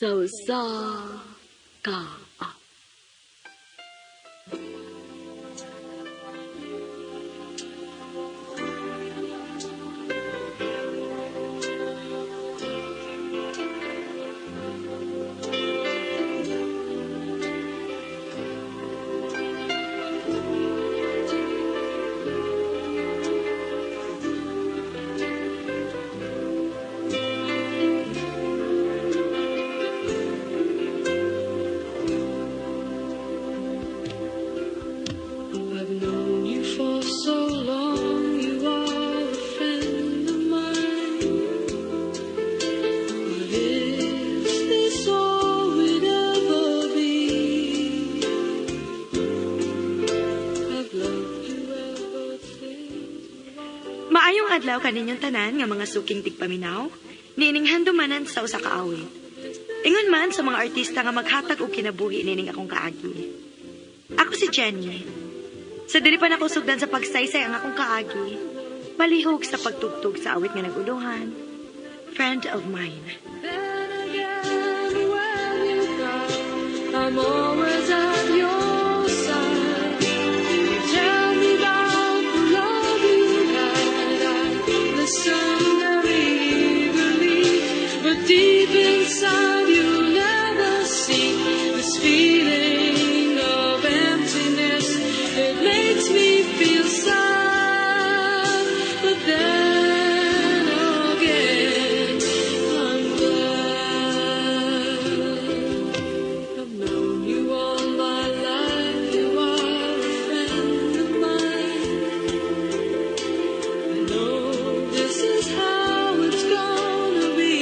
Sa usa ka awit. I've known you for so long, you are a friend of mine. But is this all we'd ever be? I've loved you ever since. Maayong adlaw kaninyong tanan nga mga suking tigpaminaw, niining handumanan sa usa ka awit. Ingon man sa mga artista nga maghatag og kinabuhi nining akong kaagi. Ako si Jenny. Sa dili pa nako sugdan sa pagsaysay ang akong kaagi, palihog sa pagtugtog sa awit nga naguluhan, Friend of Mine. Then again, when you cry, I'm always at your side. You tell me about the love you had. I listen very eagerly, but deep inside you'll never see this feeling of emptiness. It makes me feel sad, but then again, I'm glad. I've known you all my life. You are a friend of mine. I know this is how it's gonna be.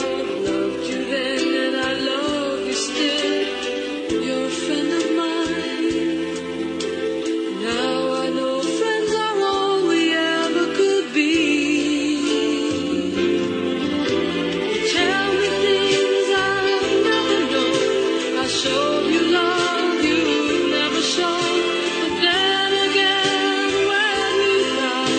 I've loved you then and I love you still. You're a friend of mine. Now I know friends are all we ever could be. You tell me things I've never known. I show you love you've never shown. But then again, when you cry,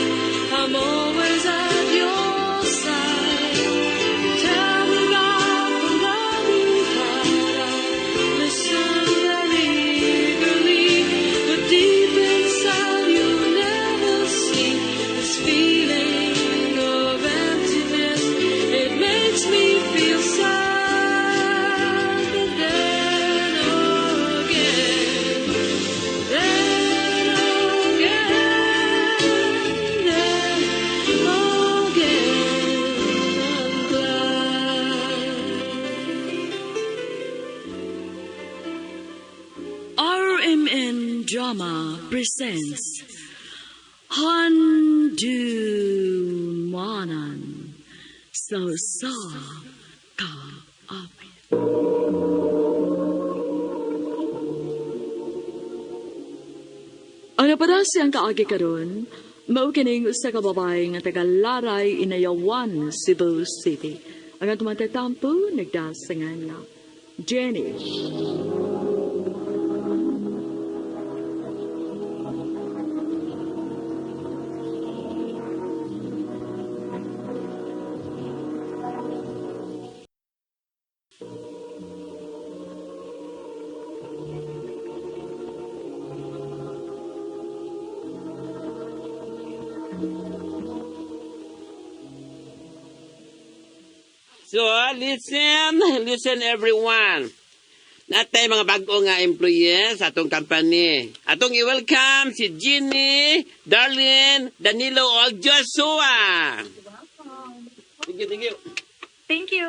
I'm always at your side. You tell me about the love you had. I listen very eagerly, but deep inside you'll never see this feeling of emptiness. It makes me feel sad, but then again, then again, I'm glad. RMN Drama presents Handumanan sa usa ka awit. Ang napadasi ang kaagi karon, mao kining usa ka babae nga taga Laray, Inayawan, Cebu City. Ang atong matatampo nagdasangan nga Jenny. So, listen, listen everyone. Natay mga bago nga employees sa atong company. Atong i-welcome si Ginny, Darlene, Danilo, o Joshua. Thank you, thank you. Thank you.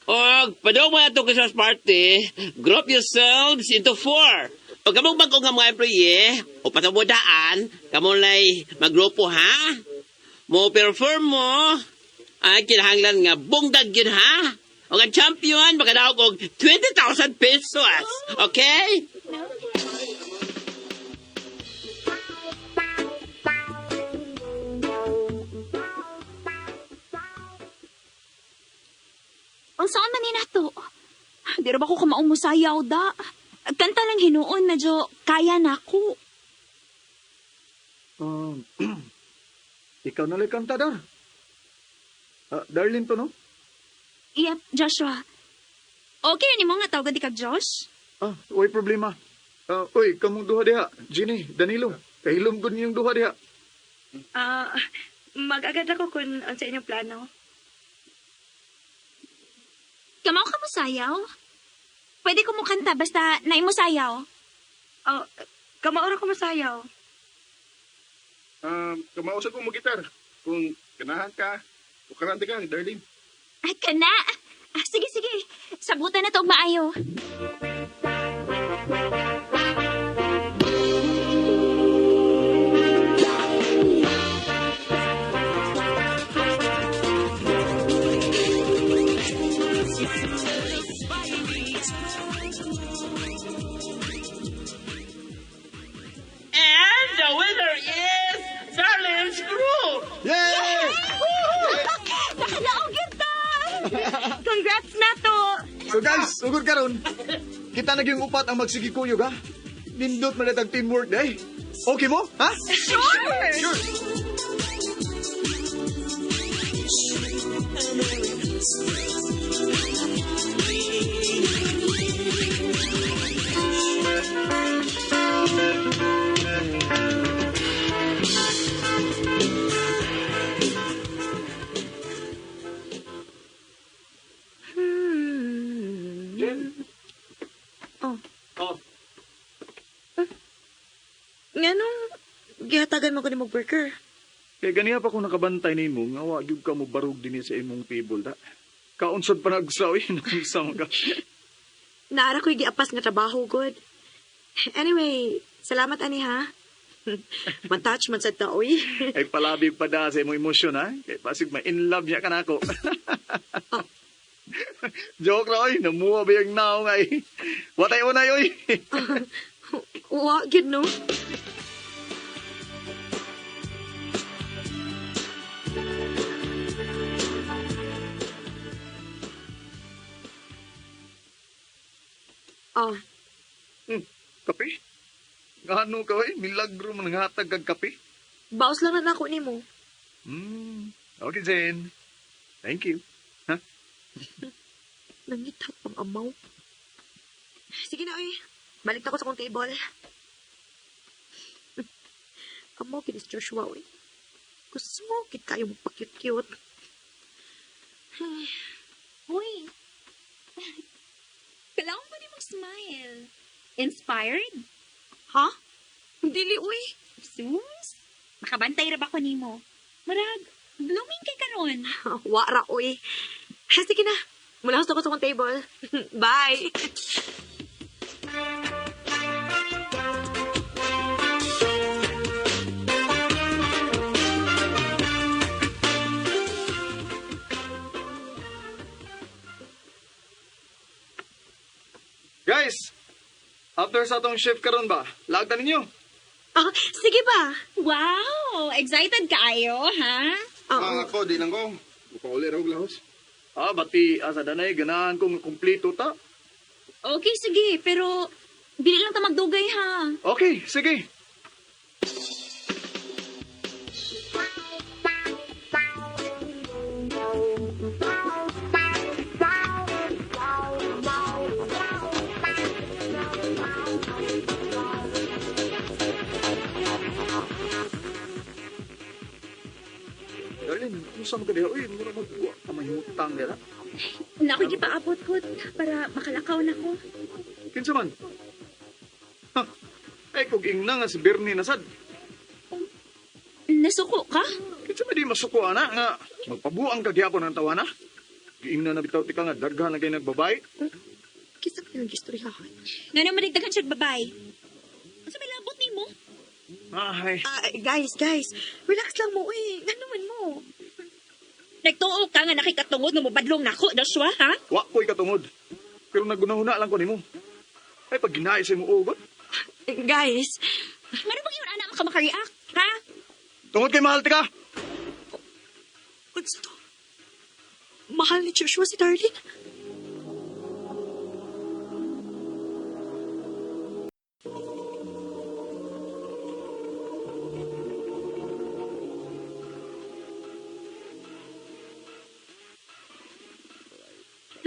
Og padung mo atong Christmas party, group yourselves into four. O kamong bago nga mga employee, o patabudaan, kamo lay maggrupo ha? Mo perform mo, ay kinahanglan nga bunggag yun ha? O ang champion, makadaog og 20,000 pesos. Okay? Unsaon man ni nato? Di ra ba ko kamaong musayaw da? Kanta lang hinuon, medyo kaya na ako. Ikaw na lang kanta, Dar. Ah, Darlene to, no? Yep, Joshua. Okay ni mo nga tawagan di kag Josh? Ah, way problema. Ah, uy, kamong duha diha. Jenny, Danilo, kahilom gud niyong duha diha. Ah, mag-agad ako kung unsa inyong plano. Kamaw ka mo sayaw? Pwede ko mo kanta basta naimo sayaw. Oh, kamaura ko masayaw. Kamausap ko mo gitar. Kung ganahan ka, tukaran ka, darling. Ay, kana. Ah, sige, sige. Sabutan na to og maayo. And the winner is Darlene's group! Yay! Nakalaog yun ta! Congrats na to! So guys, ugod karon. Kita na gyung upat ang magsigikuyog ha. Nindot man ang teamwork day. Okay mo? Ha? Sure! Sure. Jen. Oh. Oh, Nganong gihatagan mo ko ni burger? Kay ganiha pa ko nakabantay nimo nga wa gyud ka mo barug dinhi sa imong table da. Kaunsod pa nagsaw sa mga. Naara ko'y giapas nga trabaho, good. Anyway, salamat ani ha. Man-touch man sad ta, oy. Ay palabi pa da sa imong emosyon ha. Kay pasig ma in love niya kanako. Joke ra oy, namuha ba yung naong ay. Watay unay oy. Wa, gyud no? Oh, Kape? Ngano ka oy, milagro man nga hatag kag kape. baos lang na nako nimo. Okay, Jen. Thank you. Ha? Nangitag pang amaw. Sige na, oy. Balik na ko sa kong table. Amaw kinis Joshua, oy. Gusto mo, kit kayo mo pa-cute-cute. Uy. Kailangan ba ni mong smile? Inspired? Ha? Dili, uy. Sus? Makabantay ra ba ko nimo? Murag, blooming kay karon. Wara, uy. Ha, sige na. Mula ko sa kong table. Bye! Guys, after sa atong shift karon ba? Lagda ninyo. Ah, sige ba? Wow! Excited kaayo, ha? Oo. Ah, ako, di lang ko. Mupauli raw lahos. Ah, bati asa danay ganahan kong kumpleto ta. Okay, sige. Pero, dili lang ta magdugay, ha? Okay, sige. Darlene, kung saan ka diha? Uy, mura magbuwa ka mahimutang nila. Na ako'y gipaabot ko para makalakaw na ko. Kinsa man? Ha? Ay, kung ingna nga si Bernie nasad. Nasuko ka? Kinsa man di masuko ana nga magpabuang ka gyapon ang tawana. Giingna na bitaw tika nga daghan na kay nagbabay. Kisa pa yung gistoryahan. Nga naman nagdagan siya babay. Ano may labot nimo? Ay, Ah, guys, guys. Relax lang mo, uy. Nga naman mo. Nagtuo ka nga nakikatungod nga mobadlong nako, Joshua, ha? wa ko'y katungod. Pero nagunahuna lang ko nimo. Ay, pag ginaay sa imo ugot. Eh, guys, Mano bang yun anak ka makareact, ha? Tungod kay mahal tika. unsa to? Mahal ni Joshua si Darlene?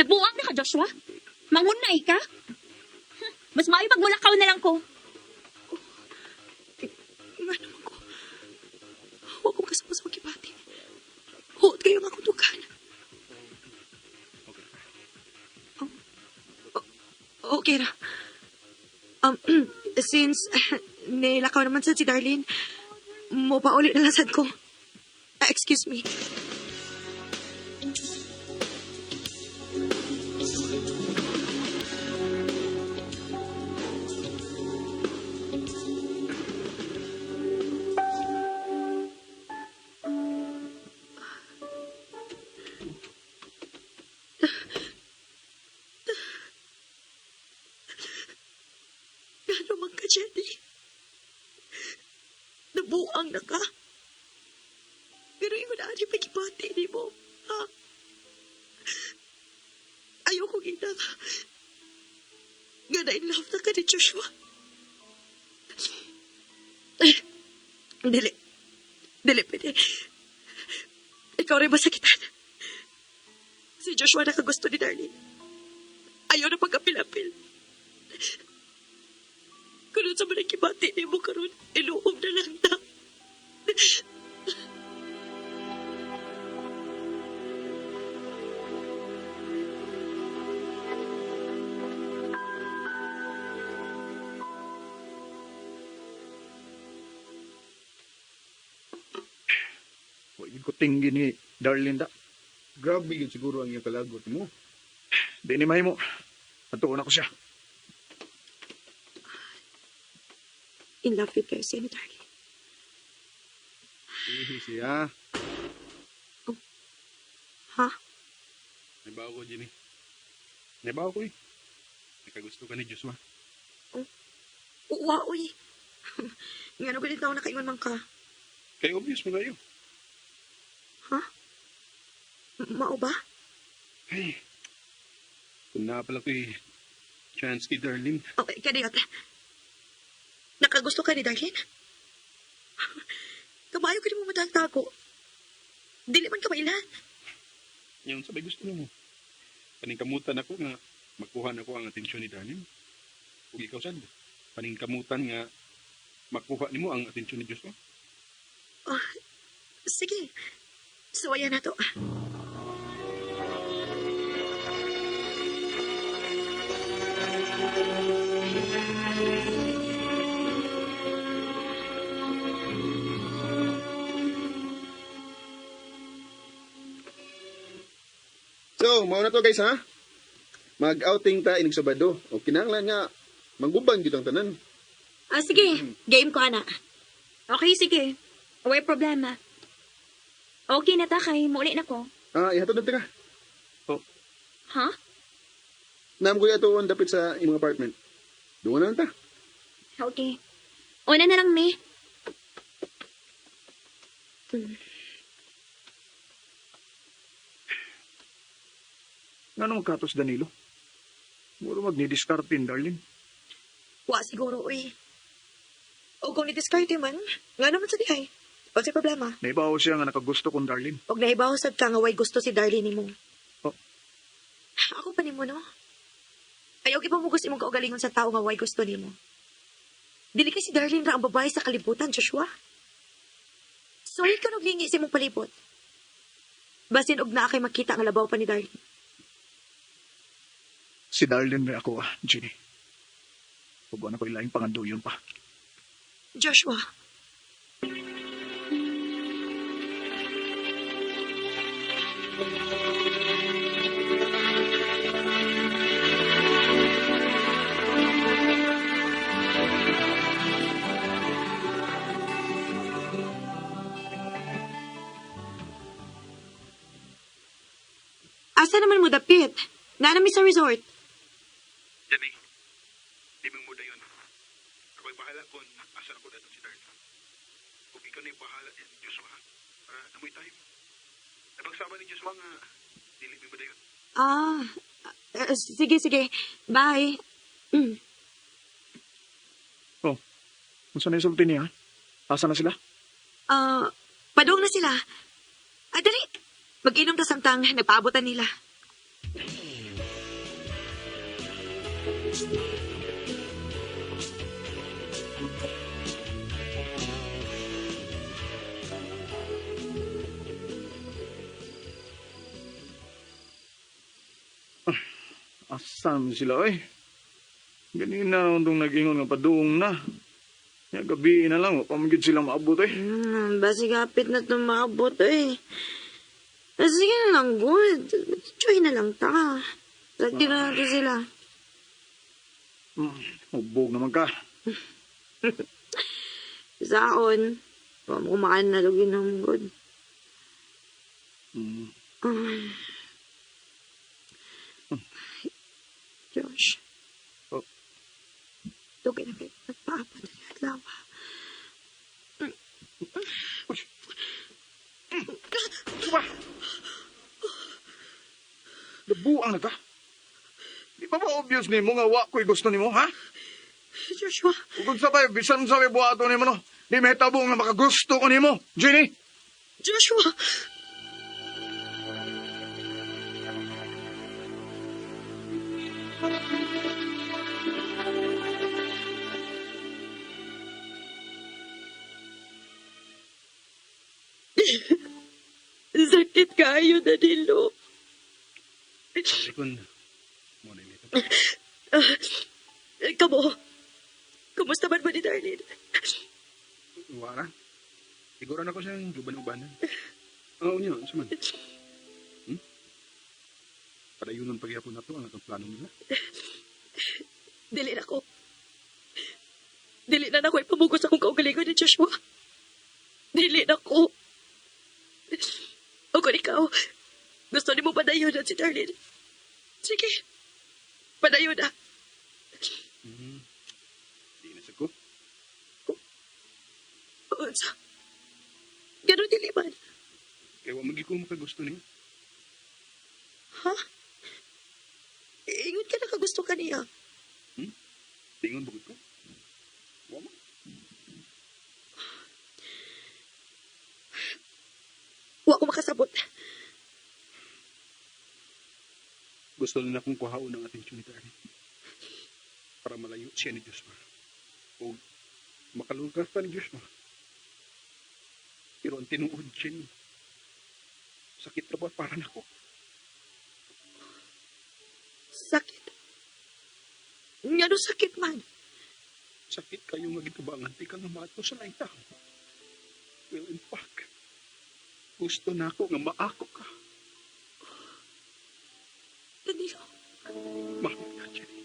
Nabuang na ka, Joshua. Mangunay ka. Mas maayo pag mulakaw na lang ko. Nga naman ko. Huwag ko kasama sa magkibati. Huot kayo nga akong dukan. Oh, okay ra. Since nilakaw naman sad si Darlene, mo pa ulit na lang sad ko. Ah, excuse me. Gano'n man ka, Jenny. Nabuang na ka. Pero ingon na ani pagibati ni mo, ha? Ayoko kita ka. Nga na in love na ka ni Joshua. Dili. Dili, pwede. Ikaw rin masakitan. Si Joshua nakagusto ni Darlene. Ayaw na pagkapil-apil. Kuno sa mga kibati ni mo karon, iluob na lang ta. Wa gyud ko tinggi ni Darlene da. Grabe yun siguro ang iyang kalagot mo. Di ni mahimo. Atuon ako siya. In love with kayo siya ni Darlene. Eh, siya. Ha? Nabaw ko, Jimmy. Nabaw ko eh. Nakagusto ka ni Joshua. Uwa, uy. Nga no ganit ako nakaingon man ka. Kay obvious mo kayo. Ha? Mao ba? Ay, kung na pala ko'y chance kay Darlene. Okay, kadiyot. Nakagusto ka ni Darlene? Kamayo ka ni mo matagtago. Dili man ka mailan. Yung sabay gusto mo. Paningkamutan ako nga makuha na ko ang atensyon ni Darlene. Ug ikaw sad, paningkamutan nga makuha nimo ang atensyon ni Joshua. Oh, sige. Suwayan na to. So, mao na to guys ha. Mag-outing ta inig Sabado. O kinahanglan nga mangguban gyud ang tanan. Ah, sige. Game ko, ana. Okay, sige. Way problema. Okay na ta kay muuli na ko. Ah, ihatod na ka. Ha? Naam ko atuon dapit sa imong apartment. Doon na lang ta. Okay. Una na lang, me. Nga naman katos Danilo? Muro magni-discardin, Darlene. Wa siguro, uy. O kung ni-discard man, nga naman sa dihay. O sa problema. Naibaw siya nga nakagusto kong Darlene. Og nahibaw sad ka nga way gusto si Darlene nimo. Oh. Ako pa nimo no. Ayaw ipamugos imong kaugalingon sa tao nga way gusto nimo. Dili kay si Darlene ra ang babae sa kalibutan, Joshua. Sorry ka og lingi sa imong palibot. Basin og naa kay makita ang labaw pa ni Darlene. Si Darlene rin ako, ah, Jenny. Huwag na ko ilaing panganduyon pa. Joshua. Asa naman mo dapit? Nanami sa resort. Jenny, di mo dayon. Ako'y bahala kung asa ako datong si Darlene. Kung ikaw na'y bahala ni Joshua, ha? Para namoy tayo. Napagsama ni Joshua nga, dili mo dayon. Ah, sige, sige. Bye. Mm. Oh, kung saan na isulti niya? Asa na sila? Ah, padung na sila. Ah, dali. Mag-inom ta samtang nagpaabutan nila. Asam sila, oy. Ganina na itong nag-ingon nga paduong na. Ya, gabi na lang, wa pa man gyud sila maabot, eh. Basig hapit na itong maabot eh. Sige na lang, good. Enjoy na lang ta. Lagi na natin sila. Hubog naman ka. Saon, wa mo kumain na lugin ng good. Josh. Oh. Dugay na kayo. Nagpaapon na yung adlaw. Diba? Nabuang na ka. Di ba ba obvious nimo nga wa ko'y gusto nimo, ha? Joshua. Ug sabay, bisan sa may buhaton nimo, no? Di may tabo nga makagusto ko nimo, Jenny! Joshua! Sakit kayo, Danilo. Sorry kun. Mo na nito. Kamo, kumusta man ba ni Darlene? Wala. Siguro na ko siyang guban-ubanan. Oo niyo, unsa man. Padayunon pagyapon na to ang atong plano nila. Dili na ko. Dili na nako ipamugos akong kaugalingon ni Joshua. Dili na ko. O kung ikaw, gusto nimo padayon na si Darlene. Sige, padayon na. Di na sa ko. Unsa? Ganun dili man. Kaya wa magi ko makagusto niya. Ha? Ingon ka nakagusto ka niya. Tingon bukod ko. Wa man. Wa ko makasabot. Gusto na akong kuhaon ng atensyon ni Darlene. Para malayo siya ni Joshua. O makalugar pa ni Joshua. Pero ang tinuod, Jenny, sakit na ba para nako? Sakit. Ngano sakit man? Sakit kayo nga gitubangan, di ka nga maato sa laing tao. Well, in fact, gusto na ako nga maako ka. Danilo. Mahal ka, Jenny.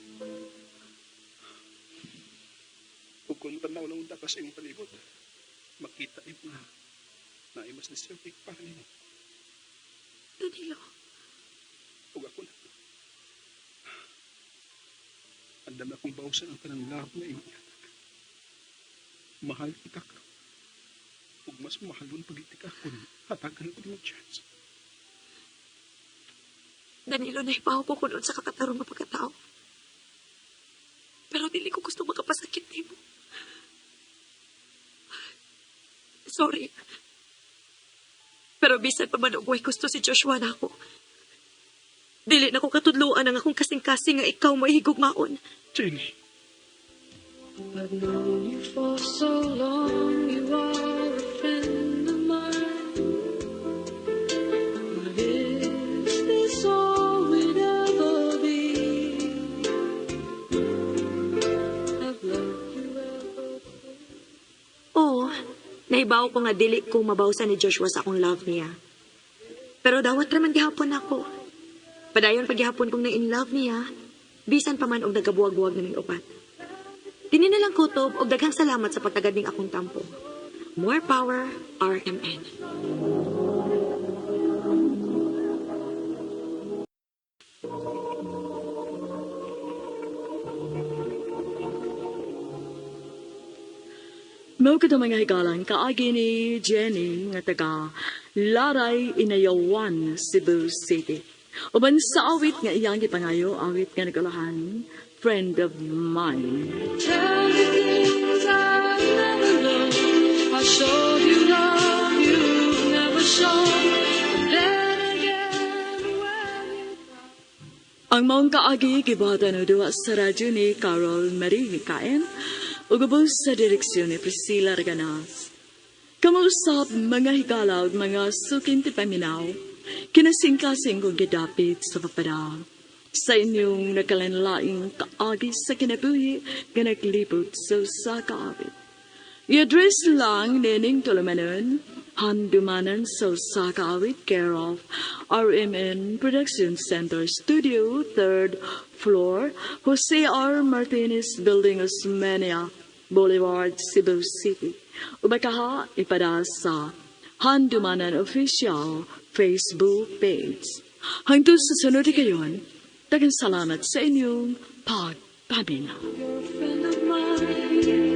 Ug kung tanaw lang unta ka sa imong palibot, makita nimo na naay mas deserving para nimo. Danilo. Ug ako na. Andam na akong bawsan ang kanang love na imong ihatag. Mahal kita ka. Ug mas mahalon pag ka kung hatagan ko nimo chance. Danilo, nahibaw ko kung sa kakatarong nga pagkatao. Pero dili ko gusto makapasakit nimo. Sorry. Pero bisan pa man og way gusto si Joshua na ako. Dili na ko katudloan ang akong kasing-kasing nga ikaw mahigugmaon. Jenny. I've known you for so long, you are a friend of mine. But is this all we'd ever be? I've loved you ever. Oo, nahibaw ko nga dili ko mabawsan ni Joshua sa akong love niya. Pero dawat raman gihapon ako. Padayon paghihapon kong na-in love niya, bisan pa man og nagabuwag-buwag naming upat. Dini na lang kutob og daghang salamat sa pagtagad ning akong tampo. More power, RMN. Mao kadto mga higalan kaagi ni Jenny nga taga Laray Inayawan, Cebu City. Uban sa awit nga iyang gipangayo, awit nga nagulahan, Friend of Mine. Tell me things I've never known. I showed you love you've never shown. But then again, when you Ang maong kaagi gibuhatan o duwa sa radyo ni Carol Marie Mikaen ug ubos sa direksyon ni Priscilla Reganas. Kamuusap mga higala ug mga suking tipaminaw, kinasingkasing kong gidapit sa papada. Sa inyong nakalanlaing kaagi sa kinabuhi nga naglibot sa usa ka awit. I-address lang nining tulumanon, Handumanan sa usa ka awit, care of RMN Production Center Studio, 3rd floor, Jose R. Martinez Building, Osmeña Boulevard, Cebu City. Ubakaha ipada sa Handumanan Official Facebook page. Hangtod sa sunod kayon, daghang salamat sa inyong pagpaminaw. You're a friend of mine.